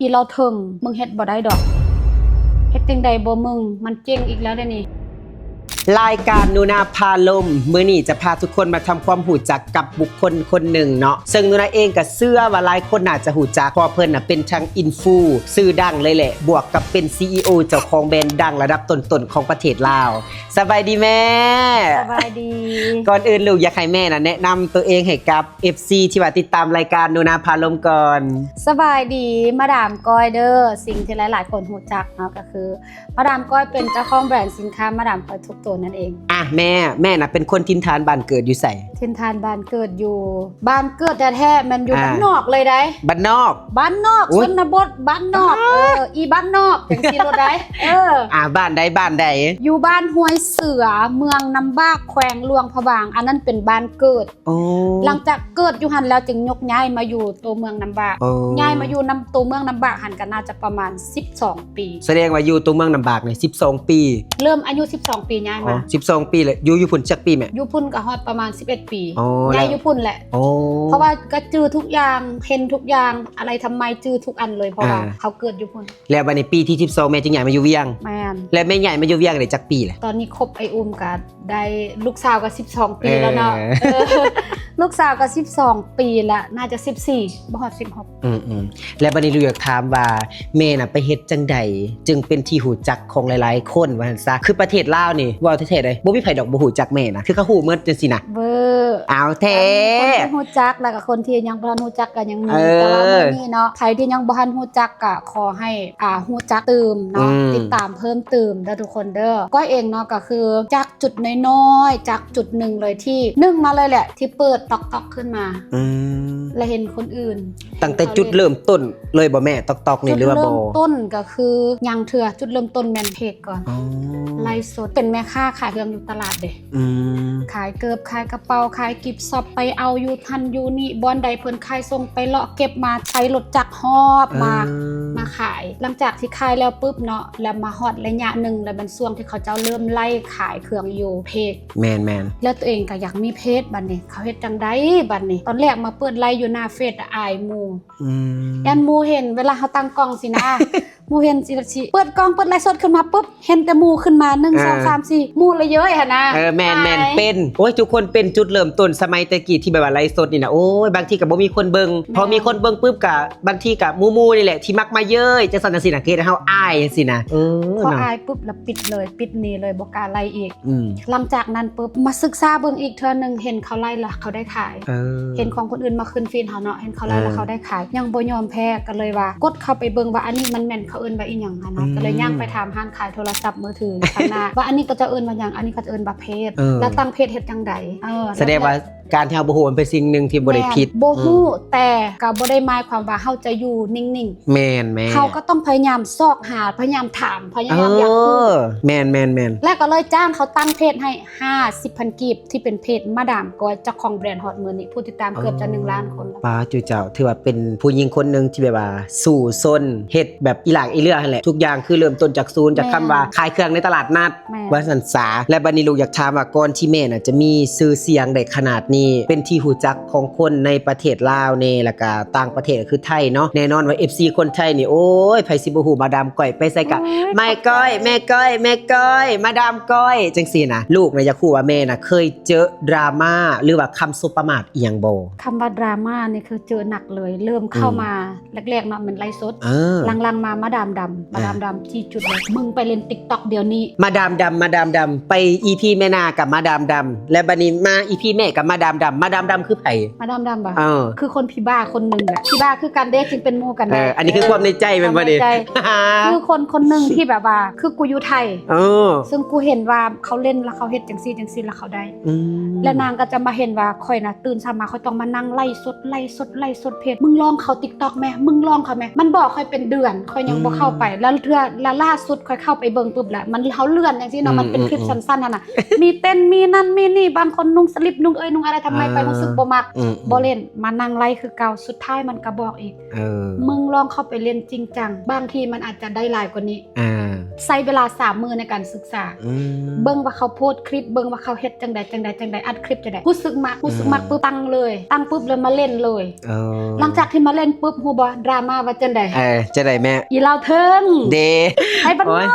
ອີ່ຫຼໍ່ເຖິງ ມຶງເຮັດບໍ່ໄດ້ດອກ. ເຮັດຈັ່ງໃດບໍ່ມຶງ? ມັນເຈັງອີກແລ້ວເດນີ້. ລາຍການໜູນາພາລົມ ມື້ນີ້ຈະພາທຸກຄົນມາທຳຄວາມຮູ້ຈັກກັບບຸກຄົນຄົນໜຶ່ງເນາະ, ເຊິ່ງໜູນາເອງກໍເຊື່ອວ່າຫຼາຍຄົນໜ້າຈະຮູ້ຈັກ ເພາະວ່າເພິ່ນນະເປັນທັງອິນຟູຊື່ດັງເລີຍແຫຼະ ບວກກັບເປັນຊີອີໂອເຈົ້າຂອງແບຣນດັງລະດັບຕົ້ນໆຂອງປະເທດລາວ. ສະບາຍດີແມ່. ສະບາຍດີ. ກ່ອນອື່ນລູກຢາກໃຫ້ແມ່ນະແນະນຳຕົວເອງໃຫ້ກັບ ເອັຟຊີ ທີ່ວ່າຕິດຕາມລາຍການໜູນາພາລົມກ່ອນ. ສະບາຍດີ ມາດາມກ້ອຍເດີ. ສິ່ງທີ່ຫຼາຍໆຄົນຮູ້ຈັກເນາະ ກໍຄືມາດາມກ້ອຍເປັນເຈົ້າຂອງແບຣນສິນຄ້າມາດາມກ້ອຍທຸກໂຕນັ້ນເອງ. ອ່ະ ແມ່ ແມ່ນະເປັນຄົນຖິ່ນຖານບ້ານເກີດຢູ່ໃສ? ຖິ່ນຖານບ້ານເກີດຢູ່ ບ້ານເກີດແທ້ໆແມ່ນຢູ່ ອ່າ ບ້ານນອກເລີຍໃດ໋. ບ້ານນອກ? ບ້ານນອກ ໂອ້ຍ ຊົນນະບົດ ບ້ານນອກ. ອ້າ ເອີ ອີບ້ານນອກ ຈັ່ງຊີ້ໂລດໃດ໋. ເອີ ອ່າ ບ້ານໃດ ບ້ານໃດ? ຢູ່ບ້ານຫ້ວຍເສືອ ເມືອງນ້ຳບາກ ແຂວງຫຼວງພະບາງ. ອັນນັ້ນເປັນບ້ານເກີດ. ອໍ ຫຼັງຈາກເກີດຢູ່ຫັ້ນແລ້ວ ຈຶ່ງຍົກຍ້າຍມາຢູ່ຕົວເມືອງນ້ຳບາກ. ອໍ ຍ້າຍມາຢູ່ນຳຕົວເມືອງນ້ຳບາກຫັ້ນ ກໍໜ້າຈະປະມານສິບສອງປີ. ສະແດງວ່າຢູ່ຕົວເມືອງນ້ຳບາກນີ້ສິບສອງປີ. ເລີ່ມອາຍຸສິບສອງປີ ຍ້າຍມາ. ອໍ ສິບສອງປີແລ້ວ. ຢູ່ ຢູ່ພຸ້ນຈັກປີແມ່? ຢູ່ພຸ້ນກໍຮອດປະມານສິບເອັດປີ. ອໍ ແລ້ວ ຍ້າຍຢູ່ພຸ້ນແຫຼະ. ອໍ ເພາະວ່າກໍຈື່ທຸກຢ່າງ ເຫັນທຸກຢ່າງ ອາໄລທຳໄມ ຈື່ທຸກອັນເລີຍ ເພາະວ່າ ອ່າ ເຮົາເກີດຢູ່ພຸ້ນ. ແລ້ວບັດນີ້ປີທີສິບສອງ ແມ່ຈຶ່ງຍ້າຍມາຢູ່ວຽງ? ແມ່ນ. ແລ້ວແມ່ຍ້າຍມາຢູ່ວຽງໄດ້ຈັກປີແລ້ວ? ຕອນນີ້ຄົບອ້າຍອຸ້ມກໍ ໄດ້ລູກສາວກໍສິບສອງປີແລ້ວເນາະ. ເອີ ເອີ ລູກສາວກໍສິບສອງປີແລ້ວ ໜ້າຈະສິບສີ່ ບໍ່ຮອດສິບຫົກ. ອືມໆ ແລ້ວບັດນີ້ລູກຢາກຖາມວ່າ ແມ່ນະໄປເຮັດຈັ່ງໃດຈຶ່ງເປັນທີ່ຮູ້ຈັກຂອງຫຼາຍໆຄົນວ່າຊັ້ນຊະ? ຄືປະເທດລາວນີ້ ເວົ້າແທ້ໆເດ້ ບໍ່ມີໃຜດອກບໍ່ຮູ້ຈັກແມ່ນະ ຄືເຂົາຮູ້ໝົດຈັ່ງຊີ້ນະ. ເວີ ເອົາແທ້ ມີຄົນທີ່ຮູ້ຈັກ ແລ້ວກໍຄົນທີ່ຍັງບໍ່ທັນຮູ້ຈັກກໍຍັງມີ. ເອີ ແຕ່ວ່າມື້ນີ້ເນາະ ໃຜທີ່ຍັງບໍ່ທັນຮູ້ຈັກກໍຂໍໃຫ້ ອ່າ ຮູ້ຈັກຕື່ມເນາະ. ອືມ ຕິດຕາມເພີ່ມຕື່ມເດີທຸກຄົນເດີ. ກ້ອຍເອງເນາະ ກໍຄືຈາກຈຸດນ້ອຍໆ ຈາກຈຸດໜຶ່ງເລີຍທີ່ໜຶ່ງມາເລີຍແຫຼະ ທີ່ເປີດ TikTok ຂຶ້ນມາ. ອືມ ແລະເຫັນຄົນອື່ນ. ຕັ້ງແຕ່ຈຸດເລີ່ມຕົ້ນເລີຍບໍ່ແມ່ TikTok ນີ້ ຫຼືວ່າບໍ່? ຈຸດເລີ່ມຕົ້ນກໍຄືຍັງເທື່ອ ຈຸດເລີ່ມຕົ້ນແມ່ນເພຈກ່ອນ. ອໍ ໄລຟ໌ສົດ ເປັນແມ່ຄ້າຂາຍເຄື່ອງຢູ່ຕະຫຼາດເດ້. ອືມ ຂາຍເກີບ ຂາຍກະເປົາ ຂາຍກິບຊັອບ ໄປເອົາຢູ່ຫັ້ນຢູ່ນີ້ ບ່ອນໃດເພິ່ນຂາຍສົ່ງ ໄປເລາະເກັບມາ ໃຊ້ລົດຈັກຫອບມາ ເອີ ມາຂາຍ. ຫຼັງຈາກທີ່ຂາຍແລ້ວປຶບເນາະ ແລ້ວມາຮອດໄລຍະໜຶ່ງ ແລ້ວແມ່ນຊ່ວງທີ່ເຂົາເຈົ້າເລີ່ມໄລຟ໌ຂາຍເຄື່ອງຢູ່ເພຈ. ແມ່ນໆ ແລ້ວຕົວເອງກໍຢາກມີເພຈ. ບັດນີ້ເຂົາເຮັດຈັ່ງໃດບັດນີ້? ຕອນແລກມາເປີດໄລຟ໌ຢູ່ໜ້າເຟສ ອາຍໝູ່. ອືມ ຢ້ານໝູ່ເຫັນ ເວລາເຮົາຕັ້ງກ້ອງຊີ້ນະ ໝູ່ເຫັນຊິ ຊິເປີດກ້ອງ ເປີດໄລຟ໌ສົດຂຶ້ນມາປຶບ ເຫັນແຕ່ໝູ່ຂຶ້ນມາ ໜຶ່ງ ອ່າ ສອງ ສາມ ສີ່ ໝູ່ລະເຍີ້ຫັ້ນນະ. ເອີ ແມ່ນໆ ອາຍ ເປັນ. ໂອ້ຍ ທຸກຄົນເປັນ. ຈຸດເລີ່ມຕົ້ນສະໄໝແຕ່ກີ້ທີ່ແບບວ່າໄລຟ໌ສົດນີ້ນະ ໂອ້ຍ ບາງທີກໍບໍ່ມີຄົນເບິ່ງ. ແມ່ນ. ພໍມີຄົນເບິ່ງປຶບ ກໍບາງທີກໍໝູ່ໆນີ້ແຫຼະທີ່ມັກມາເຍີ້ຍ ຈັ່ງຊັ້ນຈັ່ງຊີ້ນະ ເຮັດໃຫ້ເຮົາອາຍຈັ່ງຊີ້ນະ. ເອີ ພໍອາຍປຶບລະປິດເລີຍ ປິດໜີເລີຍ ບໍ່ກ້າໄລຟ໌ອີກ. ອືມ ຫຼັງຈາກນັ້ນປຶບ ມາສຶກສາເບິ່ງອີກເທື່ອໜຶ່ງ ເຫັນເຂົາໄລຟ໌ລະເຂົາໄດ້ຂາຍ. ເອີ ເຫັນຂອງຄົນອື່ນມາຂຶ້ນຟີດເຮົາເນາະ ເຫັນເຂົາໄລຟ໌ ເອີ ລະເຂົາໄດ້ຂາຍ ຍັງບໍ່ຍອມແພ້ ກໍເລີຍວ່າກົດເຂົ້າໄປເບິ່ງວ່າອັນນີ້ມັນແມ່ນ ເຂົາເອີ້ນວ່າອີ່ຫຍັງຫັ້ນນະ. ອືມ ກໍເລີຍຍ່າງໄປຖາມຮ້ານຂາຍໂທລະສັບມືຖືທາງໜ້າ ວ່າອັນນີ້ເຂົາເຈົ້າເອີ້ນວ່າຫຍັງ ອັນນີ້ເຂົາເຈົ້າເອີ້ນວ່າເພຈ. ເອີ ແລ້ວຕັ້ງເພຈເຮັດຈັ່ງໃດ? ເອີ ສະແດງວ່າ ແລ້ວ ການທີ່ເຮົາບໍ່ຮູ້ມັນເປັນສິ່ງໜຶ່ງທີ່ບໍ່ໄດ້ຜິດ. ແມ່ນ ບໍ່ຮູ້ ອືມ ແຕ່ກໍບໍ່ໄດ້ໝາຍຄວາມວ່າເຮົາຈະຢູ່ນິ່ງໆ. ແມ່ນໆ ເຮົາກໍຕ້ອງພະຍາຍາມຊອກຫາ ພະຍາຍາມຖາມ ພະຍາຍາມຢາກຮູ້. ເອີ ແມ່ນໆໆ ແລ້ວກໍເລີຍຈ້າງເຂົາຕັ້ງເພຈໃຫ້ ຫ້າສິບພັນກີບ ທີ່ເປັນເພຈມາດາມກ້ອຍ ເຈົ້າຂອງແບຣນຮອດມື້ນີ້ ຜູ້ຕິດຕາມເກືອບຈະໜຶ່ງລ້ານຄົນແລ້ວ. ປ້າດ ຈຸເຈົ້າ ຖືວ່າເປັນຜູ້ຍິງຄົນໜຶ່ງທີ່ແບບວ່າສູ້ຊົນ ເຮັດແບບອີ່ຫຼາກອີ່ເຫຼືອຫັ້ນແຫຼະ ທຸກຢ່າງຄືເລີ່ມຕົ້ນຈາກສູນ ຈາກຄຳວ່າ ແມ່ນ ຂາຍເຄື່ອງໃນຕະຫຼາດນັດ. ແມ່ນ ວ່າຊັ້ນສາ. ແລະ ບັດນີ້ລູກຢາກຖາມວ່າ ກ່ອນທີ່ແມ່ນະຈະມີຊື່ສຽງໄດ້ຂະໜາດນີ້ ເປັນທີ່ຮູ້ຈັກຂອງຄົນໃນປະເທດລາວແດ່ ແລ້ວກະຕ່າງປະເທດກໍຄືໄທເນາະ, ແນ່ນອນວ່າ ເອັຟຊີ ຄົນໄທນີ້ ໂອ້ຍ ໃຜຊິບໍ່ຮູ້ມາດາມກ້ອຍ ໄປໃສກະ ໂອ້ຍ ແມ່ກ້ອຍ ແມ່ກ້ອຍ ແມ່ກ້ອຍ ມາດາມກ້ອຍ ຈັ່ງຊີ້ນະ. ລູກນະຢາກຮູ້ວ່າແມ່ນະເຄີຍເຈີດຣາມາ ຫຼືວ່າຄຳສົບປະໝາດອີ່ຫຍັງບໍ່? ຄຳວ່າດຣາມານີ້ຄືເຈີໜັກເລີຍ ເລີ່ມເຂົ້າມາ ອືມ ແລກໆເນາະ ແມ່ນໄລຟ໌ສົດ. ເອີ ຫຼັງໆມາ ມາດາມດຳ ມາດາມດຳ ອ່າ ຊີ້ຈຸດເລີຍ ມຶງໄປຫຼິ້ນ TikTok ດຽວນີ້. ມາດາມດຳ ມາດາມດຳ ໄປ ອີ ພີ ແມ່ນາກັບມາດາມດຳ ແລະ ບັດນີ້ມາ ອີ ພີ ແມ່ກັບມາດາມດຳ. ມາດາມດຳຄືໃຜ? ມາດາມດຳບໍ່? ເອີ ຄືຄົນຜີບ້າຄົນໜຶ່ງແຫຼະ ຜີບ້າຄືກັນເດ້ ຈຶ່ງເປັນໝູ່ກັນໄດ້. ເອີ ອັນນີ້ຄືຄວາມໃນໃຈແມ່ນບໍ່ນີ້? ຄວາມໃນໃຈ ຄືຄົນຄົນໜຶ່ງທີ່ແບບວ່າ ຄືກູຢູ່ໄທ ເອີ ຊຶ່ງກູເຫັນວ່າເຂົາຫຼິ້ນ ແລ້ວເຂົາເຮັດຈັ່ງຊີ້ຈັ່ງຊີ້ ແລ້ວເຂົາໄດ້. ອືມ ແລະ ນາງກໍຈະມາເຫັນວ່າຂ້ອຍນະ ຕື່ນເຊົ້າມາ ຂ້ອຍຕ້ອງມານັ່ງໄລຟ໌ສົດ ໄລຟ໌ສົດ ໄລຟ໌ສົດເພຈ ມຶງລອງເຂົ້າ TikTok ແມ ມຶງລອງເຂົ້າແມ. ມັນບອກຂ້ອຍເປັນເດືອນ ຂ້ອຍຍັງບໍ່ເຂົ້າໄປ. ອືມ ແລ້ວເທື່ອ ແລ້ວລ່າສຸດຂ້ອຍເຂົ້າໄປເບິ່ງປຶບແລ້ວ ມັນ ເຮົາເລື່ອນຈັ່ງຊີ້ເນາະ ອືມ ມັນເປັນຄລິບ ອືມ ສັ້ນໆຫັ້ນນະ ມີເຕັ້ນ ມີນັ້ນ ມີນີ້ ບາງຄົນນຸ່ງສະລິບ ນຸ່ງເອີຍ ນຸ່ງອາໄລທຳໄມ ອ່າ ໄປ ຮູ້ສຶກບໍ່ມັກ ອືມ ອືມ ບໍ່ຫຼິ້ນ ມານັ່ງໄລຟ໌ຄືເກົ່າ. ສຸດທ້າຍມັນກໍບອກອີກ ເອີ ມຶງລອງເຂົ້າໄປຫຼິ້ນຈິງຈັງ ບາງທີມັນອາດຈະໄດ້ຫຼາຍກວ່ານີ້. ອ່າ ໃຊ້ເວລາສາມມື້ໃນການສຶກສາ ອືມ ເບິ່ງວ່າເຂົາໂພສຄລິບ ເບິ່ງວ່າເຂົາເຮັດຈັ່ງໃດ ຈັ່ງໃດ ຈັ່ງໃດ ອັດຄລິບຈັ່ງໃດ ຮູ້ສຶກມັກ ຮູ້ສຶກມັກ ອືມ ປຶບ ຕັ້ງເລີຍ ຕັ້ງປຶບ ແລ້ວມາຫຼິ້ນເລີຍ. ອໍ ຫຼັງຈາກທີ່ມາຫຼິ້ນປຶບ ຮູ້ບໍ່ ດຣາມາວ່າຈັ່ງໃດ? ເອີ ຈັ່ງໃດແມ່? ອີລາວເທິງ ເດ ໄທບ້ານນອກ ໂອ້ຍ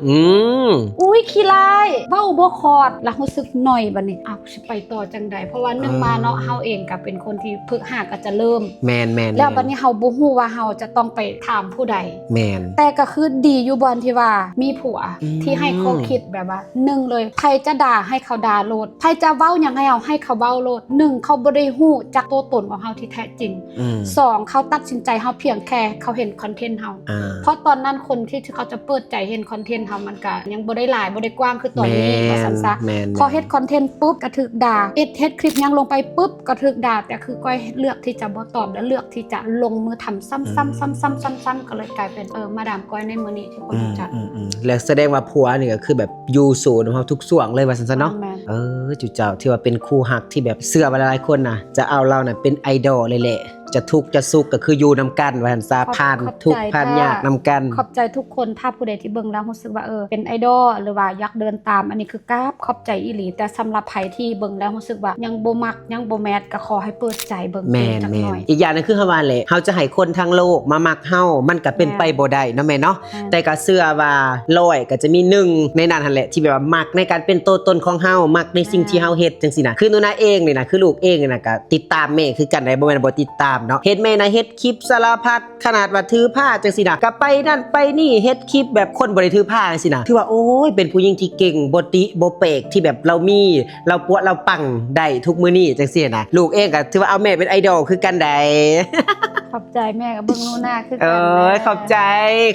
ອືມ ອຸ້ຍ ຂີ້ຮ້າຍ ເວົ້າບໍ່ຂອດ ລະຮູ້ສຶກໜ້ອຍ ບາດນີ້ ເອົ້າ ຊິໄປຕໍ່ຈັ່ງໃດ? ເພາະວ່າໜຶ່ງມາເນາະ ເອີ ເຮົາເອງກໍເປັນຄົນທີ່ຝຶກຫັດກໍຈະເລີ່ມ ແມ່ນໆໆ ແລ້ວບາດນີ້ເຮົາບໍ່ຮູ້ວ່າເຮົາຈະຕ້ອງໄປຖາມຜູ້ໃດ ແມ່ນ ແຕ່ກໍຄືດີຢູ່ບ່ອນທີ່ວ່າມີຜົວ ອືມ ທີ່ໃຫ້ຂໍ້ຄິດແບບວ່າ ໜຶ່ງເລີຍ ໃຜຈະດ່າໃຫ້ເຂົາດ່າໂລດ ໃຜຈະເວົ້າຫຍັງໃຫ້ເຮົາ ໃຫ້ເຂົາເວົ້າໂລດ ໜຶ່ງ ເຂົາບໍ່ໄດ້ຮູ້ຈັກຕົວຕົນຂອງເຮົາທີ່ແທ້ຈິງ ອືມ ສອງ ເຂົາຕັດສິນໃຈເຮົາພຽງແຄ່ເຂົາເຫັນຄອນເທັນເຮົາ ອ່າ ເພາະຕອນນັ້ນຄົນທີ່ເຂົາຈະເປີດໃຈເຫັນຄອນເທັນເຮົາ ມັນກະຍັງບໍ່ໄດ້ຫຼາຍ ບໍ່ໄດ້ກວ້າງຄືຕອນນີ້ ແມ່ນ ວ່າຊັ້ນຊະ ແມ່ນໆ ພໍເຮັດຄອນເທັນປຸບກະຖືກດ່າ ເຮັດ ເຮັດຄລິບຫຍັງລົງໄປປຶບກະຖືກດ່າ ແຕ່ຄືກ້ອຍເລືອກທີ່ຈະບໍ່ຕອບ ແລະ ເລືອກທີ່ຈະລົງມືທຳຊ້ຳໆ ອືມ ຊ້ຳໆ ຊ້ຳໆ ກໍເລີຍກາຍເປັນ ເອີ ມາດາມກ້ອຍໃນມື້ນີ້ທີ່ຄົນຮູ້ຈັກ ອືມໆໆ ແລ້ວສະແດງວ່າຜົວນີ້ກໍຄືແບບຢູ່ສູນຳເຮົາທຸກຊ່ວງເລີຍວ່າຊັ້ນຊະເນາະ ແມ່ນໆ ເອີ ຈຸເຈົ້າ ຖືວ່າເປັນຄູ່ຮັກທີ່ແບບເຊື່ອວ່າຫຼາຍໆຄົນນະ ຈະເອົາລາວນະເປັນໄອດອລເລີຍແຫຼະ ຈະທຸກຈະສຸກກໍຄືຢູ່ນຳກັນວ່າຊັ້ນຊະ ຜ່ານທຸກຜ່ານຍາກນຳກັນ ຂອບໃຈທຸກຄົນ ຖ້າຜູ້ໃດທີ່ເບິ່ງແລ້ວຮູ້ສຶກວ່າ ເອີ ເປັນໄອດອລ ຫຼືວ່າຢາກເດີນຕາມ ອັນນີ້ຄືກາບຂອບໃຈອີ່ຫຼີ ແຕ່ສຳລັບໃຜທີ່ເບິ່ງແລ້ວຮູ້ສຶກວ່າຍັງບໍ່ມັກ ຍັງບໍ່ແມັດ ກໍຂໍໃຫ້ເປີດໃຈເບິ່ງ ແມ່ນໆ ອີກຢ່າງໜຶ່ງຄືເຮົາວ່າແຫຼະ ເຮົາຈະໃຫ້ຄົນທັງໂລກມາມັກເຮົາ ມັນກໍເປັນໄປບໍ່ໄດ້ເນາະແມ່ເນາະ ແມ່ນ ແຕ່ກໍເຊື່ອວ່າຮ້ອຍກໍຈະມີໜຶ່ງໃນນັ້ນຫັ້ນແຫຼະ ທີ່ແບບວ່າມັກໃນການເປັນຕົວຕົນຂອງເຮົາ ມັກໃນສິ່ງທີ່ເຮົາເຮັດ ຈັ່ງຊີ້ນະ ຄືໜູນາເອງນີ້ນະ ຄືລູກເອງນີ້ນະ ກໍຕິດຕາມແມ່ຄືກັນໄດ໋ ບໍ່ແມ່ນບໍ່ຕິດຕາມເນາະ ເຫັນແມ່ນະເຮັດຄລິບສາລະພັດ ຂະໜາດວ່າຖືພາຈັ່ງຊີ້ນະ ກໍໄປນັ້ນໄປນີ້ ເຮັດຄລິບແບບຄົນບໍ່ໄດ້ຖືພາຈັ່ງຊີ້ນະ ຖືວ່າ ໂອ້ຍ ເປັນຜູ້ຍິງທີ່ເກັ່ງ ບໍ່ຕິບໍ່ແປກທີ່ແບບລາວມີ ລາວປົວລາວປັງໄດ້ທຸກມື້ນີ້ຈັ່ງຊີ້ນະ ລູກເອງກໍຖືວ່າເອົາແມ່ເປັນໄອດອລຄືກັນໄດ໋ ຂອບໃຈ ແມ່ກໍເບິ່ງໜູນາຄືກັນ ເອີຍ ຂອບໃຈ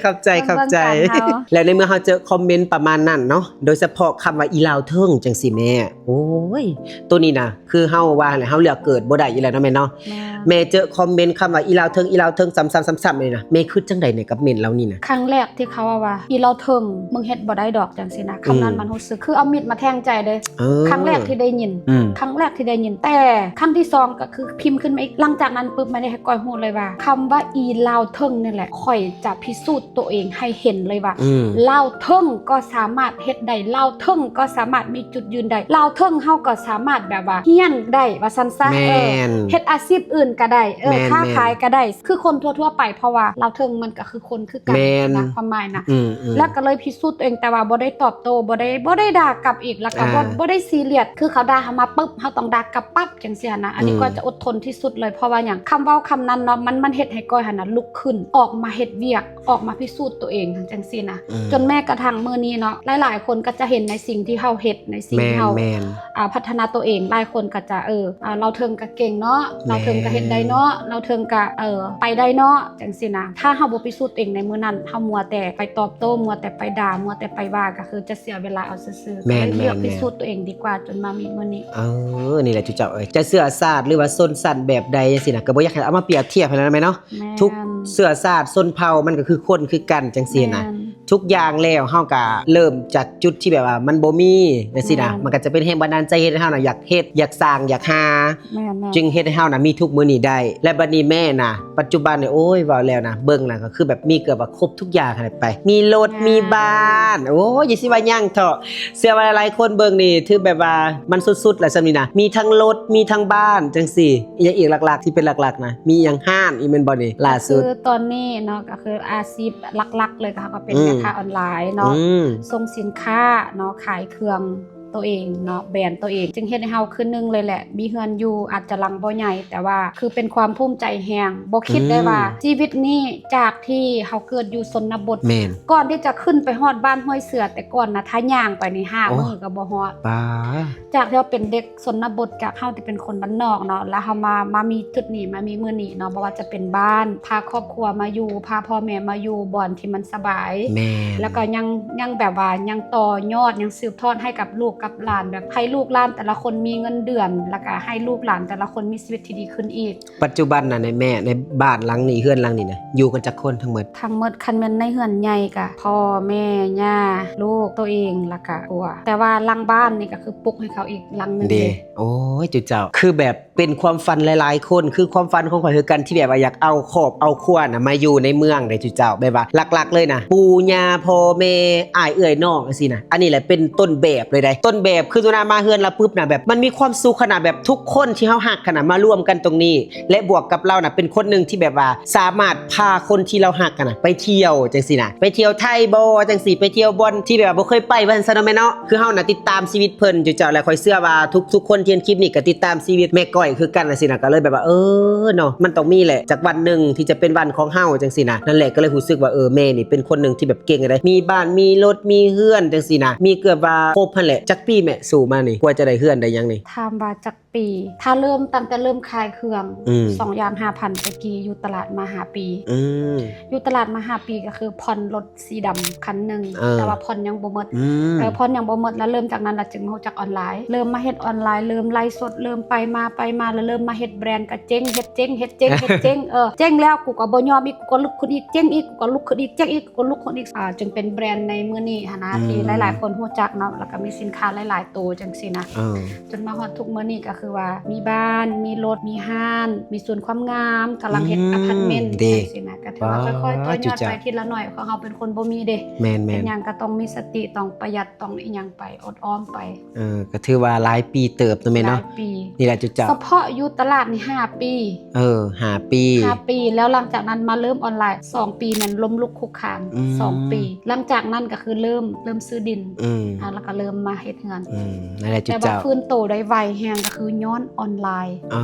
ຂອບໃຈ ເບິ່ງໆ ຂອບໃຈ ກັນເຮົາ ແລ້ວໃນເມື່ອເຮົາເຈີຄອມເມັນປະມານນັ້ນເນາະ ໂດຍສະເພາະຄຳວ່າອີລາວເທິງຈັ່ງຊີ້ແມ່ ໂອ້ຍ ໂຕນີ້ນະ ຄືເຮົາວ່າຫັ້ນແຫຼະ ເຮົາເລືອກເກີດບໍ່ໄດ້ຢູ່ແລ້ວເນາະແມ່ເນາະ ແມ່ນ ແມ່ເຈີຄອມເມັນຄຳວ່າອີລາວເທິງ ອີລາວເທິງ ຊ້ຳໆໆໆ ນີ້ນະ ແມ່ຄິດຈັ່ງໃດໃນກັບເມັນເຫຼົ່ານີ້ນະ? ຄັ້ງແລກທີ່ເຂົາເວົ້າວ່າ ອີລາວເທິງ ມຶງເຮັດບໍ່ໄດ້ດອກ ຈັ່ງຊີ້ນະ ຄຳນັ້ນ ອືມ ມັນຮູ້ສຶກ ຄືເອົາມິດມາແທງໃຈເດ້ ເອີ ຄັ້ງແລກທີ່ໄດ້ຍິນ ອືມ ຄັ້ງແລກທີ່ໄດ້ຍິນ ແຕ່ຄັ້ງທີສອງກໍຄືພິມຂຶ້ນມາອີກ ຫຼັງຈາກນັ້ນປຶບ ມາເຮັດໃຫ້ກ້ອຍຮູ້ເລີຍວ່າ ຄຳວ່າອີລາວເທິງນີ້ແຫຼະ ຂ້ອຍຈະພິສູດ ຕົວເອງໃຫ້ເຫັນເລີຍວ່າ ອືມ ລາວເທິງກໍສາມາດເຮັດໄດ້ ລາວເທິງກໍສາມາດມີຈຸດຢືນໄດ້ ລາວເທິງເຮົາກໍສາມາດແບບວ່າຮຽນໄດ້ວ່າຊັ້ນຊະ ແມ່ນ ເອີ ເຮັດອາຊີບອື່ນກໍໄດ້ ເອີ ແມ່ນໆ ຄ້າຂາຍກໍໄດ້ ຄືຄົນທົ່ວໆໄປ ເພາະວ່າລາວເທິງມັນກໍຄືຄົນຄືກັນ ແມ່ນ ນະ ຄວາມໝາຍນະ ອືມໆ ແລ້ວກໍເລີຍພິສູດຕົວເອງ ແຕ່ວ່າບໍ່ໄດ້ຕອບໂຕ້ ບໍ່ໄດ້ ບໍ່ໄດ້ດ່າກັບອີກ ແລ້ວກໍ ອ່າ ບໍ່ ບໍ່ໄດ້ຊີຣຽສ ຄືເຂົາດ່າເຮົາມາປຶບ ເຮົາຕ້ອງດ່າກັບປັບ ຈັ່ງຊີ້ນະ ອັນນີ້ ອືມ ກໍຈະອົດທົນທີ່ສຸດເລີຍ ເພາະວ່າຫຍັງ ຄຳເວົ້າຄຳນັ້ນເນາະ ມັນ ມັນເຮັດໃຫ້ກ້ອຍຫັ້ນນະລຸກຂຶ້ນ ອອກມາເຮັດວຽກ ອອກມາພິສູດຕົວເອງ ຈັ່ງຊີ້ນະ ອືມ ຈົນແມ້ກະທັ່ງມື້ນີ້ເນາະ ຫຼາຍໆຄົນກໍຈະເຫັນໃນສິ່ງທີ່ເຮົາເຮັດ ໃນສິ່ງທີ່ເຮົາ ແມ່ນໆ ອ່າ ພັດທະນາຕົວເອງ ຫຼາຍຄົນກໍຈະ ເອີ ອ່າ ລາວເທິງກໍເກັ່ງເນາະ ແມ່ນ ລາວເທິງກໍເຮັດໄດ້ເນາະ ລາວເທິງກໍ ເອີ ໄປໄດ້ເນາະ ຈັ່ງຊີ້ນະ ຖ້າເຮົາບໍ່ພິສູດຕົວເອງໃນມື້ນັ້ນ ເຮົາມົວແຕ່ໄປຕອບໂຕ້ ມົວແຕ່ໄປດ່າ ມົວແຕ່ໄປວ່າ ກໍຄືຈະເສຍເວລາເອົາຊື່ໆ ແມ່ນໆ ກໍເລີຍເລືອກພິສູດຕົວເອງດີກວ່າ ຈົນມາມີມື້ນີ້ ເອີ ນີ້ແຫຼະຈຸເຈົ້າເອີຍ ຈະເຊື້ອຊາດ ຫຼືວ່າຊົນຊັ້ນແບບໃດຈັ່ງຊີ້ນະ ກໍບໍ່ຢາກໃຫ້ເອົາມາປຽບທຽບຫັ້ນນະແມ່ເນາະ ແມ່ນ ທຸກເຊື້ອຊາດຊົນເຜົ່າມັນກໍຄືຄົນຄືກັນຈັ່ງຊີ້ນະ ແມ່ນ ທຸກຢ່າງແລ້ວເຮົາກະເລີ່ມຈາກຈຸດທີ່ແບບວ່າມັນບໍ່ມີຈັ່ງຊີ້ນະ ແມ່ນ ມັນກະຈະເປັນແຮງບັນດານໃຈເຮັດໃຫ້ເຮົານະຢາກເຮັດ ຢາກສ້າງ ຢາກຫາ ແມ່ນໆ ຈຶ່ງເຮັດໃຫ້ເຮົານະມີທຸກມື້ນີ້ໄດ້ ແລະ ບັດນີ້ແມ່ນະ ປັດຈຸບັນນີ້ ໂອ້ຍ ເວົ້າແລ້ວນະ ເບິ່ງນະ ກໍຄືແບບມີເກືອບວ່າຄົບທຸກຢ່າງຫັ້ນແຫຼະໄປ ມີລົດ ແມ່ນ ມີບ້ານ ໂອ້ຍ ຢ່າຊິວ່າຫຍັງເຖາະ ເຊື່ອວ່າຫຼາຍໆຄົນເບິ່ງນີ້ຖືແບບວ່າມັນສຸດໆແລ້ວຊ່ຳນີ້ນະ ມີທັງລົດ ມີທັງບ້ານຈັ່ງຊີ້ ອີຫຍັງອີກຫຼັກໆ ທີ່ເປັນຫຼັກໆນະ ມີຫຍັງ ຮ້ານອີກແມ່ນບໍ່ນີ້ ລ່າສຸດ? ກໍຄືຕອນນີ້ເນາະ ກໍຄືອາຊີບຫຼັກໆເລີຍ ກໍເຮົາກໍເປັນ ອືມ ແມ່ຄ້າອອນລາຍເນາະ ອືມ ສົ່ງສິນຄ້າເນາະ ຂາຍເຄື່ອງໂຕເອງເນາະ ແບຣນໂຕເອງ ຈຶ່ງເຮັດໃຫ້ເຮົາຄືໜຶ່ງເລີຍແຫຼະ ມີເຮືອນຢູ່ ອາດຈະຫຼັງບໍ່ໃຫຍ່ ແຕ່ວ່າຄືເປັນຄວາມພູມໃຈແຮງ ບໍ່ຄິດໄດ້ວ່າ ອືມ ຊີວິດນີ້ຈາກທີ່ເຮົາເກີດຢູ່ຊົນນະບົດ ແມ່ນ ກ່ອນທີ່ຈະຂຶ້ນໄປຮອດບ້ານຫ້ວຍເສືອ ແຕ່ກ່ອນນະ ຖ້າຍ່າງໄປນີ້ຫ້າ ໂອ້ ມື້ກໍບໍ່ຮອດ ປາ ຈາກທີ່ເຮົາເປັນເດັກຊົນນະບົດ ຈາກເຮົາທີ່ເປັນຄົນບ້ານນອກເນາະ ແລ້ວເຮົາມາ ມາມີຈຸດນີ້ ມາມີມື້ນີ້ເນາະ ບໍ່ວ່າຈະເປັນບ້ານ ພາຄອບຄົວມາຢູ່ ພາພໍ່ແມ່ມາຢູ່ບ່ອນທີ່ມັນສະບາຍ ແມ່ນ ແລ້ວກໍຍັງ ຍັງແບບວ່າຍັງຕໍ່ຍອດ ຍັງສືບທອດໃຫ້ກັບລູກ ກັບຫຼານ ແບບໃຫ້ລູກຫຼານແຕ່ລະຄົນມີເງິນເດືອນ ແລ້ວກະໃຫ້ລູກຫຼານແຕ່ລະຄົນມີຊີວິດທີ່ດີຂຶ້ນອີກ. ປັດຈຸບັນນະ ໃນແມ່ ໃນບ້ານຫຼັງນີ້ ເຮືອນຫຼັງນີ້ນະ ຢູ່ກັນຈັກຄົນທັງໝົດ? ທັງໝົດ ຄັນແມ່ນໃນເຮືອນໃຫຍ່ກະພໍ່ແມ່ຍ່າ ລູກ ໂຕເອງ ແລ້ວກະຜົວ ແຕ່ວ່າຫຼັງບ້ານນີ້ກະຄືປຸກໃຫ້ເຂົາອີກຫຼັງໜຶ່ງເດ້. ໂອ້ຍ ຈຸເຈົ້າ ຄືແບບ ເປັນຄວາມຝັນຫຼາຍໆຄົນ ຄືຄວາມຝັນຂອງຂ້ອຍຄືກັນ ທີ່ແບບວ່າຢາກເອົາຄອບເອົາຄົວນະມາຢູ່ໃນເມືອງເດ້ຈຸເຈົ້າ. ແບບວ່າຫຼັກໆເລີຍນະ ປູ່ຍ່າ ພໍ່ແມ່ ອ້າຍເອື້ອຍນ້ອງ ຈັ່ງຊີ້ນະ ອັນນີ້ແຫຼະເປັນຕົ້ນແບບເລີຍໃດ໋. ຕົ້ນແບບຄືຕົວນະ ມາເຮືອນລາວປຶບນະ ແບບມັນມີຄວາມສຸກຂະໜາດ ແບບທຸກຄົນທີ່ເຮົາຮັກຫັ້ນນະ ມາລວມກັນຕົງນີ້ ແລະບວກກັບລາວນະ ເປັນຄົນໜຶ່ງທີ່ແບບວ່າສາມາດພາຄົນທີ່ລາວຮັກຫັ້ນນະໄປທ່ຽວ ຈັ່ງຊີ້ນະ ໄປທ່ຽວໄທບໍ ຈັ່ງຊີ້ ໄປທ່ຽວບ່ອນທີ່ແບບວ່າບໍ່ເຄີຍໄປ ວ່າຊັ້ນຊະເນາະແມ່ເນາະ. ຄືເຮົານະຕິດຕາມຊີວິດເພິ່ນຢູ່ເຈົ້າ ແລະຂ້ອຍເຊື່ອວ່າທຸກໆຄົນທີ່ເຫັນຄລິບນີ້ກໍຕິດຕາມຊີວິດແມ່ກ້ອຍຄືກັນຈັ່ງຊີ້ນະ ກໍເລີຍແບບວ່າ ເອີເນາະ ມັນຕ້ອງມີແຫຼະ ຈັກວັນໜຶ່ງທີ່ຈະເປັນວັນຂອງເຮົາຈັ່ງຊີ້ນະ. ນັ້ນແຫຼະ ກໍເລີຍຮູ້ສຶກວ່າ ເອີ ແມ່ນີ້ເປັນຄົນໜຶ່ງທີ່ແບບເກັ່ງໄດ໋ ມີບ້ານມີລົດມີເຮືອນຈັ່ງຊີ້ນະ. ມີເກືອບວ່າຄົບຫັ້ນແຫຼະ. ຈັກປີແມ່ ສູ້ມານີ້ ກວ່າຈະໄດ້ເຮືອນໄດ້ຫຍັງນີ້? ຖາມວ່າຈັກ ປີ ຖ້າເລີ່ມ ຕັ້ງແຕ່ເລີ່ມຂາຍເຄື່ອງ ອືມ ສອງຢ່າງຫ້າພັນ ແຕ່ກີ້ຢູ່ຕະຫຼາດມາຫ້າປີ. ອືມ ຢູ່ຕະຫຼາດມາຫ້າປີ ກໍຄືຜ່ອນລົດສີດຳຄັນໜຶ່ງ ເອີ ແຕ່ວ່າຜ່ອນຍັງບໍ່ໝົດ. ອືມ ເອີ ຜ່ອນຍັງບໍ່ໝົດ ແລ້ວເລີ່ມຈາກນັ້ນລະຈຶ່ງມາຮູ້ຈັກອອນລາຍ ເລີ່ມມາເຮັດອອນລາຍ ເລີ່ມໄລຟ໌ສົດ ເລີ່ມໄປມາໄປມາ ແລ້ວເລີ່ມມາເຮັດແບຣນ ກໍເຈັງ ເຮັດເຈັງ ເຮັດເຈັງ ເຮັດເຈັງ ເອີ ເຈັງແລ້ວ ກູກໍບໍ່ຍອມອີກ ກູກໍລຸກຂຶ້ນອີກ ເຈັງອີກ ກູກໍລຸກຂຶ້ນອີກ ເຈັງອີກ ກູກໍລຸກຂຶ້ນອີກ ອ່າ ຈຶ່ງເປັນແບຣນໃນມື້ນີ້ຫັ້ນນະ ອືມ ທີ່ຫຼາຍໆຄົນຮູ້ຈັກເນາະ ແລ້ວກໍມີສິນຄ້າຫຼາຍໆໂຕຈັ່ງຊີ້ນະ. ເອີ ຈົນມາຮອດທຸກມື້ນີ້ກໍຄືວ່າມີບ້ານ ມີລົດ ມີຮ້ານ ມີສວນຄວາມງາມ ກຳລັງເຮັດ ອືມ ອາພາດເມັນ ເດ້ ຈັ່ງຊີ້ນະ ກໍຖືວ່າຄ່ອຍໆຕໍ່ຍອດໄປທີລະໜ້ອຍ ເພາະເຮົາເປັນຄົນບໍ່ມີເດ້. ແມ່ນໆ ເປັນຫຍັງກໍຕ້ອງມີສະຕິ ຕ້ອງປະຢັດ ຕ້ອງອີ່ຫຍັງໄປ ອົດອ້ອມໄປ. ເອີ ກໍຖືວ່າຫຼາຍປີເຕີບເນາະແມ່ເນາະ. ຫຼາຍປີ ນີ້ແຫຼະຈຸເຈົ້າ ສະເພາະຢູ່ຕະຫຼາດນີ້ຫ້າປີ. ເອີ ຫ້າປີ ຫ້າປີ ແລ້ວຫຼັງຈາກນັ້ນມາເລີ່ມອອນລາຍ ສອງປີ ແມ່ນລົ້ມລຸກຄຸກຄານ ອືມ ສອງປີ. ຫຼັງຈາກນັ້ນກໍຄືເລີ່ມ ເລີ່ມຊື້ດິນ ອືມ ອ່າ ແລ້ວກໍເລີ່ມມາເຮັດເຮືອນ. ອືມ ນັ້ນແຫຼະຈຸເຈົ້າ ແຕ່ວ່າຟື້ນໂຕໄດ້ໄວແຮງກໍຄືຍ້ອນອອນລາຍ. ເອີ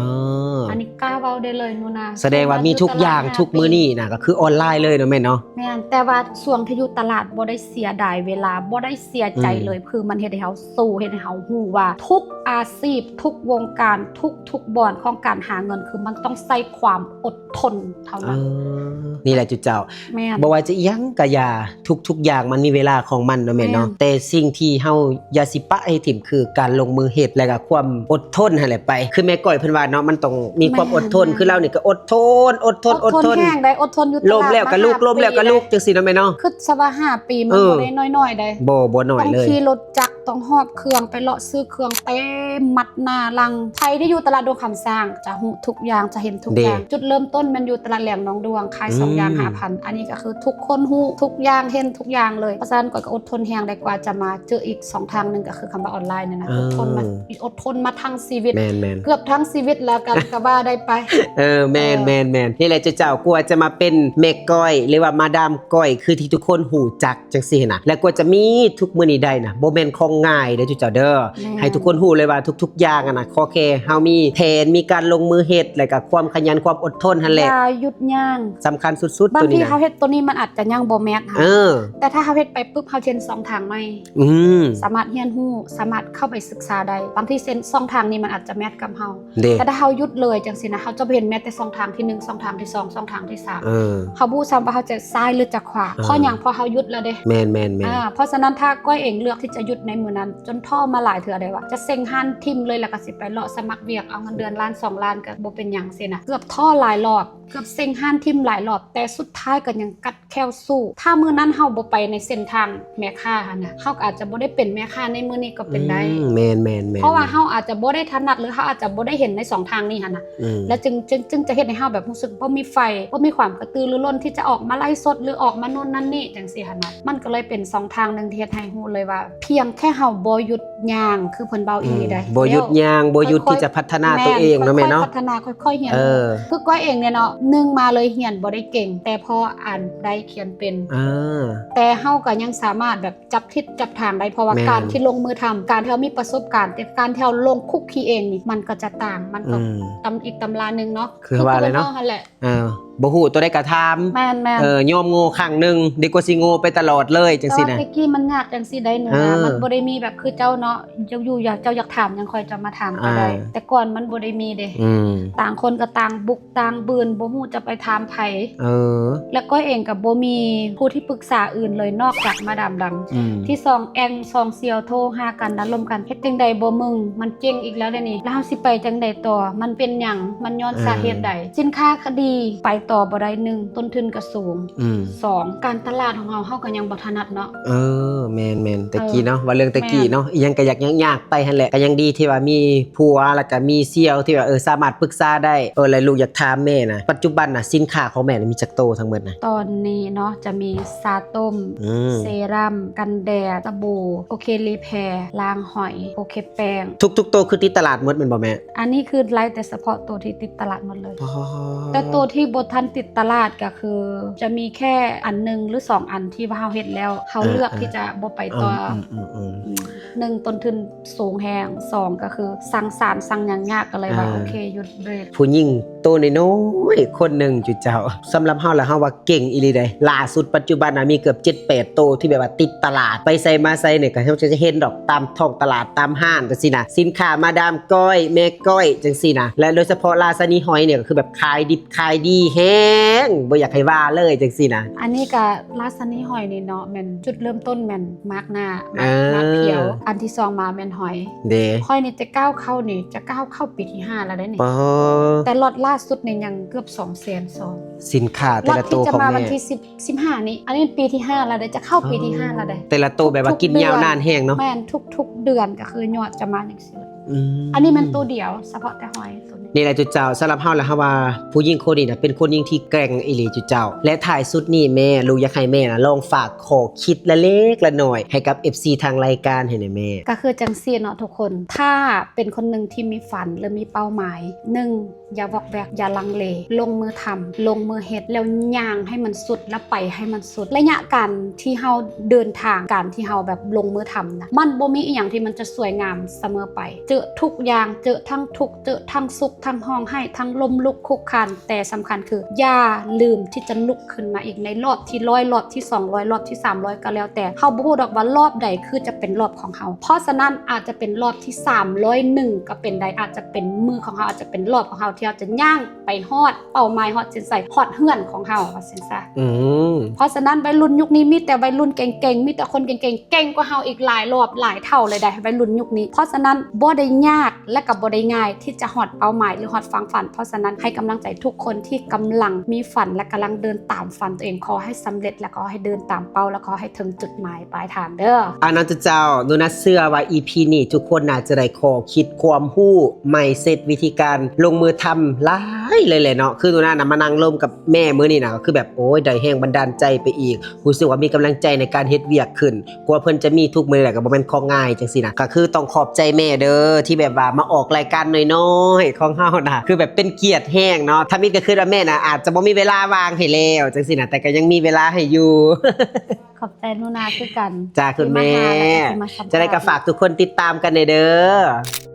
ອັນນີ້ກ້າເວົ້າໄດ້ເລີຍນູນາ ສະແດງວ່າມີທຸກຢ່າງທຸກມື້ນີ້ນະ ກໍຄືອອນລາຍເລີຍເນາະແມ່ເນາະ. ແມ່ນ ແຕ່ວ່າຊ່ວງທີ່ຢູ່ຕະຫຼາດບໍ່ໄດ້ເສຍດາຍເວລາ ບໍ່ໄດ້ເສຍໃຈເລີຍ ອືມ ຄືມັນເຮັດໃຫ້ເຮົາສູ້ ເຮັດໃຫ້ເຮົາຮູ້ວ່າທຸກອາຊີບ ທຸກວົງການ ທຸກໆບ່ອນຂອງການຫາເງິນ ຄືມັນຕ້ອງໃຊ້ຄວາມອົດທົນເທົ່ານັ້ນ. ເອີ ນີ້ແຫຼະຈຸເຈົ້າ ແມ່ນ ບໍ່ວ່າຈະອີ່ຫຍັງກໍຢ່າ ທຸກໆຢ່າງມັນມີເວລາຂອງມັນເນາະແມ່ເນາະ. ແມ່ນ ແຕ່ສິ່ງທີ່ເຮົາຢ່າຊິປະໃຫ້ຖິ້ມ ຄືການລົງມືເຮັດ ແລະກໍຄວາມອົດທົນຫັ້ນແຫຼະໄປ. ຄືແມ່ກ້ອຍເພິ່ນວ່າເນາະ ມັນຕ້ອງມີຄວາມອົດທົນ ແມ່ນໆ ຄືລາວນີ້ກໍອົດທົນ ອົດທົນ ອົດທົນ ແຮງໃດ໋ ອົດທົນຢູ່ຕະຫຼາດ ລົ້ມແລ້ວກໍລຸກ ລົ້ມແລ້ວກໍລຸກ ຈັ່ງຊີ້ເນາະແມ່ເນາະ. ຄິດຊະວ່າຫ້າປີມັນ ເອີ ບໍ່ໄດ້ນ້ອຍໆໃດ໋ ບໍ່ ບໍ່ນ້ອຍເລີຍ ຕ້ອງຂີ່ລົດຈັກ ຕ້ອງຫອບເຄື່ອງໄປເລາະຊື້ເຄື່ອງເຕັມມັດໜ້າຫຼັງ. ໃຜທີ່ຢູ່ຕະຫຼາດດົງຄຳຊ້າງຈະຮູ້ທຸກຢ່າງ ຈະເຫັນທຸກຢ່າງ. ເດ້ ຈຸດເລີ່ມຕົ້ນແມ່ນຢູ່ຕະຫຼາດແລງໜອງດວງ ຂາຍສອງຢ່າງຫ້າພັນ ອືມ ອັນນີ້ກໍຄືທຸກຄົນຮູ້ທຸກຢ່າງ ເຫັນທຸກຢ່າງເລີຍ. ເພາະສະນັ້ນກໍອົດທົນແຮງໄດ້ ກວ່າຈະມາເຈີອີກຊ່ອງທາງໜຶ່ງ ກໍຄືຄຳວ່າອອນລາຍນີ້ນະ. ເອີ ອົດທົນມາ ອົດທົນມາທັງຊີວິດ ແມ່ນໆ ເກືອບທັງຊີວິດແລ້ວກໍ ກໍວ່າໄດ້ໄປ. ເອີ ແມ່ນໆໆ ນີ້ແຫຼະເຈົ້າ ກວ່າຈະມາເປັນແມ່ກ້ອຍ ຫຼືວ່າມາດາມກ້ອຍ ຄືທີ່ທຸກຄົນຮູ້ຈັກ ຈັ່ງຊີ້ນະ ແລະກວ່າຈະມີທຸກມື້ນີ້ໄດ້ນະ ບໍ່ແມ່ນຂອງງ່າຍເດີຈຸເຈົ້າເດີ. ແມ່ນ ໃຫ້ທຸກຄົນຮູ້ເລີຍວ່າທຸກໆຢ່າງຫັ້ນນະ ຂໍແຄ່ເຮົາມີແຜນ ມີການລົງມືເຮັດ ແລະກະຄວາມຂະຫຍັນ ຄວາມອົດທົນຫັ້ນແຫຼະ ຢ່າຢຸດຍ່າງ ສຳຄັນສຸດໆ. ບາງທີເຮົາເຮັດໂຕນີ້ມັນອາດຈະຍັງບໍ່ແມັດເຮົາ ເອີ ແຕ່ຖ້າເຮົາເຮັດໄປປຶບ ເຮົາຈະເຫັນຊ່ອງທາງໃໝ່ ອືມ ສາມາດຮຽນຮູ້ ສາມາດເຂົ້າໄປສຶກສາໄດ້. ບາງທີເສັ້ນ ຊ່ອງທາງນີ້ມັນອາດຈະແມັດກັບເຮົາ ເດ້ ແຕ່ຖ້າເຮົາຢຸດເລີຍຈັ່ງຊີ້ນະ ເຮົາຈະບໍ່ເຫັນແມ້ແຕ່ຊ່ອງທາງທີໜຶ່ງ ຊ່ອງທາງທີສອງ ຊ່ອງທາງທີສາມ ເອີ ເຮົາບໍ່ຮູ້ຊ້ຳວ່າເຮົາຈະຊ້າຍ ຫຼື ຈະຂວາ. ເອີ ເພາະຫຍັງ? ເພາະເຮົາຢຸດແລ້ວເດ້. ແມ່ນໆໆ ອາ ເພາະສະນັ້ນ ຖ້າກ້ອຍເອງເລືອກທີ່ຈະຢຸດໃນມື້ນັ້ນ ຈົນທໍ້ມາຫຼາຍເທື່ອໄດ້ວ່າ ຈະເຊັງຮ້ານຖິ້ມເລີຍ ແລ້ວກໍຊິໄປເລາະສະໝັກວຽກ ເອົາເງິນເດືອນລ້ານສອງລ້ານ ກໍບໍ່ເປັນຫຍັງຊີ້ນະ. ເກືອບທໍ້ຫຼາຍລອບ ເກືອບເຊັງຮ້ານຖິ້ມຫຼາຍລອບ ແຕ່ສຸດທ້າຍກໍຍັງກັດແຂ້ວສູ້. ຖ້າມື້ນັ້ນເຮົາບໍ່ໄປໃນເສັ້ນທາງແມ່ຄ້າຫັ້ນນະ ເຮົາກໍອາດຈະບໍ່ໄດ້ເປັນແມ່ຄ້າໃນມື້ນີ້ກໍເປັນໄດ້. ອືມ ແມ່ນໆໆ ເພາະວ່າເຮົາອາດຈະບໍ່ໄດ້ຖະໜັດ ຫຼື ເຮົາອາດຈະບໍ່ໄດ້ເຫັນໃນຊ່ອງທາງນີ້ຫັ້ນນະ ອືມ ແລ້ວຈຶ່ງ ຈຶ່ງ ຈຶ່ງຈະເຮັດໃຫ້ເຮົາແບບຮູ້ສຶກບໍ່ມີໄຟ ບໍ່ມີຄວາມກະຕືລືລົ້ນທີ່ຈະອອກມາໄລຟ໌ສົດ ຫຼື ອອກມາໂນ່ນນັ້ນນີ້ຈັ່ງຊີ້ຫັ້ນນະ. ມັນກໍເລີຍເປັນຊ່ອງທາງໜຶ່ງທີ່ເຮັດໃຫ້ຮູ້ເລີຍວ່າ ພຽງແຄ່ເຮົາບໍ່ຢຸດຍ່າງ ຄືເພິ່ນເວົ້າອີ່ຫຼີໃດ໋ ອືມ ບໍ່ຢຸດຍ່າງ ແລ້ວ ບໍ່ຢຸດທີ່ຈະພັດທະນາ ແມ່ນ ຕົວເອງເນາະແມ່ເນາະ ຄ່ອຍໆພັດທະນາ ຄ່ອຍໆຮຽນຮູ້. ເອີ ຄືກ້ອຍເອງນີ້ເນາະ ໜຶ່ງມາເລີຍຮຽນບໍ່ໄດ້ເກັ່ງ ແຕ່ພໍອ່ານໄດ້ຂຽນເປັນ ເອີ ແຕ່ເຮົາກໍຍັງສາມາດແບບ ຈັບທິດຈັບທາງໄດ້ ເພາະວ່າ ແມ່ນ ການທີ່ລົງມືທຳ ການທີ່ເຮົາມີປະສົບການ ແຕ່ການທີ່ເຮົາລົງຄຸກຄີເອງນີ້ ມັນກໍຈະຕ່າງ ມັນກໍ ອືມ ຕຳອີກຕຳລາໜຶ່ງເນາະ ຄືວ່າແຫຼະເນາະ ຄືຄົນເຮົາຫັ້ນແຫຼະ ເອີ ບໍ່ຮູ້ໂຕໃດກໍຖາມ ແມ່ນໆ ເອີ ຍອມໂງ່ ຄັ້ງໜຶ່ງ ດີກວ່າຊິໂງ່ໄປຕະຫຼອດເລີຍ ຈັ່ງຊີ້ນະ. ແຕ່ວ່າແຕ່ກີ້ມັນຍາກ ຈັ່ງຊີ້ໄດ໋ ໜູນາ ເອີ ມັນບໍ່ໄດ້ມີແບບຄືເຈົ້າເນາະ ຢາກຢູ່ ຢາກ ເຈົ້າຢາກຖາມຫຍັງຂ້ອຍຈະມາຖາມກໍໄດ້ ອ່າ ແຕ່ກ່ອນມັນບໍ່ໄດ້ມີເດ້ ອືມ ຕ່າງຄົນກໍຕ່າງບຸກຕ່າງບືນ ບໍ່ຮູ້ຈະໄປຖາມໃຜ ເອີ ແລະ ຂ້ອຍເອງກໍບໍ່ມີຜູ້ທີ່ປຶກສາອື່ນເລີຍ ນອກຈາກມາດາມດຳ ອືມ ທີ່ສອງແອ່ງສອງສ່ຽວໂທຫາກັນ ລະລົມກັນ ເຮັດຈັ່ງໃດບໍ່ມຶງ ມັນເຈັງອີກແລ້ວເດນີ້ ແລ້ວເຮົາຊິໄປຈັ່ງໃດຕໍ່ ມັນເປັນຫຍັງ ມັນຍ້ອນ ອ່າ ສາເຫດໃດ ສິນຄ້າກະດີ ໄປຕໍ່ບໍ່ໄດ້ ໜຶ່ງ ຕົ້ນທຶນກໍສູງ ອືມ ສອງ ການຕະຫຼາດຂອງເຮົາ ເຮົາກໍຍັງບໍ່ຖະໜັດເນາະ. ເອີ ແມ່ນໆ ແຕ່ກີ້ເນາະ ເອີ ວ່າເລື່ອງແຕ່ກີ້ເນາະ ແມ່ນ ອີ່ຫຍັງກໍຢາກຍາກໆໄປຫັ້ນແຫຼະ ກໍຍັງດີທີ່ວ່າມີຜົວ ແລ້ວກໍມີສ່ຽວທີ່ວ່າ ເອີ ສາມາດປຶກສາໄດ້. ເອີ ແລະ ລູກຢາກຖາມແມ່ນະ ປັດຈຸບັນນະ ສິນຄ້າຂອງແມ່ນະ ມີຈັກໂຕທັງໝົດນະ? ຕອນນີ້ເນາະ ຈະມີຊາຕົ້ມ ອືມ ເຊຣຳ ກັນແດດ ສະບູ່ ໂອເຄລີແພ ລ້າງຫອຍ ໂອເຄແປ້ງ ທຸກໆໂຕຄືຕິດຕະຫຼາດໝົດແມ່ນບໍ່ແມ່? ອັນນີ້ຄືໄລ່ແຕ່ສະເພາະໂຕທີ່ຕິດຕະຫຼາດໝົດເລີຍ ແຕ່ໂຕທີ່ບໍ່ທັນຕິດຕະຫຼາດກໍຄື ຈະມີແຄ່ອັນໜຶ່ງ ຫຼື ສອງອັນທີ່ວ່າເຮົາເຮັດແລ້ວ ເຮົາເລືອກທີ່ຈະບໍ່ໄປຕໍ່. ອືມໆໆ ໜຶ່ງ ຕົ້ນທຶນສູງແຮງ ສອງ ກໍຄືສັ່ງສານສັ່ງຫຍັງຍາກ ກໍເລີຍວ່າ ອ່າ ໂອເຄ ຢຸດເບຣກ. ຜູ້ຍິງໂຕນ້ອຍໆຄົນໜຶ່ງຈຸເຈົ້າ ສຳລັບເຮົາລະ ເຮົາວ່າເກັ່ງອີ່ຫຼີໃດ໋ ລ່າສຸດປັດຈຸບັນນະ ມີເກືອບເຈັດແປດໂຕທີ່ແບບວ່າຕິດຕະຫຼາດ ໄປໃສມາໃສນີ້ກໍເຮົາຈະເຫັນດອກ ຕາມທ້ອງຕະຫຼາດ ຕາມຮ້ານຈັ່ງຊີ້ນະ ສິນຄ້າມາດາມກ້ອຍ ແມ່ກ້ອຍຈັ່ງຊີ້ນະ ແລະ ໂດຍສະເພາະລາຊານີຫອຍນີ້ກໍຄືແບບຂາຍດິບຂາຍດີແຮງ ບໍ່ຢາກໃຫ້ວ່າເລີຍຈັ່ງຊີ້ນະ. ອັນນີ້ກໍລາຊານີຫອຍນີ້ເນາະ ແມ່ນຈຸດເລີ່ມຕົ້ນແມ່ນໝາກໜ້າ ໝາກ ເອີ ໝາກພຽວ ອັນທີສອງມາແມ່ນຫອຍ ເດ້ ຂ້ອຍນີ້ແຕ່ກ້າວເຂົ້ານີ້ ຈະກ້າວເຂົ້າປີທີຫ້າແລ້ວເດ້ນີ້ ແຕ່ລັອດລ່າສຸດນີ້ຍັງເກືອບສອງແສນສອງ ສິນຄ້າແຕ່ລະໂຕຂອງແມ່ ລັອດທີ່ຈະມາວັນທີສິບ ສິບຫ້ານີ້ ອັນນີ້ປີທີຫ້າແລ້ວເດ້ ຈະເຂົ້າປີທີຫ້າແລ້ວເດ້ ແຕ່ລະໂຕແບບວ່າກິນຍາວນານແຮງເນາະ ທຸກເດືອນ ແມ່ນ ທຸກໆເດືອນກໍຄືຍອດຈະມາຈັ່ງຊີ້ ອືມ ອັນນີ້ແມ່ນໂຕດຽວ ສະເພາະແຕ່ຫອຍໂຕນີ້ ນີ້ແຫຼະຈຸເຈົ້າ ສຳລັບເຮົາລະ ເຮົາວ່າຜູ້ຍິງຄົນນີ້ນະ ເປັນຄົນຍິງທີ່ແກ່ງອີ່ຫຼີຈຸເຈົ້າ ແລະ ທ້າຍສຸດນີ້ແມ່ ລູກຢາກໃຫ້ແມ່ນະ ລອງຝາກຂໍ້ຄິດລະເລັກລະນ້ອຍໃຫ້ກັບເອັຟຊີທາງລາຍການໃຫ້ແດ່ແມ່. ກໍຄືຈັ່ງຊີ້ເນາະທຸກຄົນ ຖ້າເປັນຄົນໜຶ່ງທີ່ມີຝັນ ຫຼື ມີເປົ້າໝາຍ ໜຶ່ງ ຢ່າວອກແວກ ຢ່າລັງເລ ລົງມືທຳ ລົງມືເຮັດ ແລ້ວຍ່າງໃຫ້ມັນສຸດ ແລ້ວໄປໃຫ້ມັນສຸດ. ໄລຍະການທີ່ເຮົາເດີນທາງ ການທີ່ເຮົາແບບລົງມືທຳນະ ມັນບໍ່ມີອີ່ຫຍັງທີ່ມັນຈະສວຍງາມສະເໝີໄປ. ເຈີທຸກຢ່າງ ເຈີທັງທຸກ ເຈີທັງສຸກ ທັງຮ້ອງໄຫ້ ທັງລົ້ມລຸກຄຸກຄານ ແຕ່ສຳຄັນຄື ຢ່າລືມທີ່ຈະລຸກຂຶ້ນມາອີກ ໃນລອບທີຮ້ອຍ ລອບທີສອງຮ້ອຍ ລອບທີສາມຮ້ອຍ ກໍແລ້ວແຕ່. ເຮົາບໍ່ຮູ້ດອກວ່າລອບໃດຄືຈະເປັນລອບຂອງເຮົາ ເພາະສະນັ້ນອາດຈະເປັນລອບທີສາມຮ້ອຍໜຶ່ງກໍເປັນໄດ້ ອາດຈະເປັນມື້ຂອງເຮົາ ອາດຈະເປັນລອບຂອງເຮົາ ທີ່ເຮົາຈະຍ່າງໄປຮອດເປົ້າໝາຍ ຮອດເສັ້ນໄຊ ຮອດເຮືອນຂອງເຮົາ ວ່າຊັ້ນຊະ. ອືມ ເພາະສະນັ້ນ ໄວລຸ້ນຍຸກນີ້ມີແຕ່ໄວລຸ້ນເກັ່ງໆ ມີແຕ່ຄົນເກັ່ງໆ ເກັ່ງກວ່າເຮົາອີກຫຼາຍລອບຫຼາຍເທົ່າເລີຍໄດ໋ ໄວລຸ້ນຍຸກນີ້. ເພາະສະນັ້ນ ບໍ່ໄດ້ຍາກ ແລະ ກໍບໍ່ໄດ້ງ່າຍທີ່ຈະຮອດເປົ້າໝາຍ ຫຼື ຮອດຝັ່ງຝັນ. ເພາະສະນັ້ນ ໃຫ້ກຳລັງໃຈທຸກຄົນທີ່ກຳລັງມີຝັນ ແລະ ກຳລັງເດີນຕາມຝັນຕົວເອງ. ຂໍໃຫ້ສຳເລັດ ແລະ ຂໍໃຫ້ເດີນຕາມເປົ້າ ແລະ ຂໍໃຫ້ເຖິງຈຸດໝາຍປາຍທາງເດີ. ອາ ນາງຈຸເຈົ້າ ໜູນາເຊື່ອວ່າ ອີ ພີ ນີ້ ທຸກຄົນໜ້າຈະໄດ້ຂໍ້ຄິດ ຄວາມຮູ້ ໄມເຊັດ ວິທີການລົງມືທຳຫຼາຍເລີຍແຫຼະເນາະ. ຄືໜູນານະ ມານັ່ງລົມກັບແມ່ມື້ນີ້ນະ ກໍຄືແບບ ໂອ້ຍ ໄດ້ແຮງບັນດານໃຈໄປອີກ ຮູ້ສຶກວ່າມີກຳລັງໃຈໃນການເຮັດວຽກຂຶ້ນ. ກວ່າເພິ່ນຈະມີທຸກມື້ນີ້ແຫຼະ ກໍບໍ່ແມ່ນຂອງງ່າຍຈັ່ງຊີ້ນະ. ກໍຄືຕ້ອງຂອບໃຈແມ່ເດີ ທີ່ແບບວ່າມາອອກລາຍການນ້ອຍໆຂອງເຮົານະ ຄືແບບເປັນກຽດແຮງເນາະ. ທຳອິດກໍຄິດວ່າແມ່ນະ ອາດຈະບໍ່ມີເວລາວ່າງໃຫ້ແລ້ວຈັ່ງຊີ້ນະ ແຕ່ກໍຍັງມີເວລາໃຫ້ຢູ່. ຂອບໃຈໜູນາຄືກັນ. ຈ້າ ຄຸນແມ່. ຈັ່ງໃດກໍຝາກທຸກຄົນຕິດຕາມກັນແດ່ເດີ.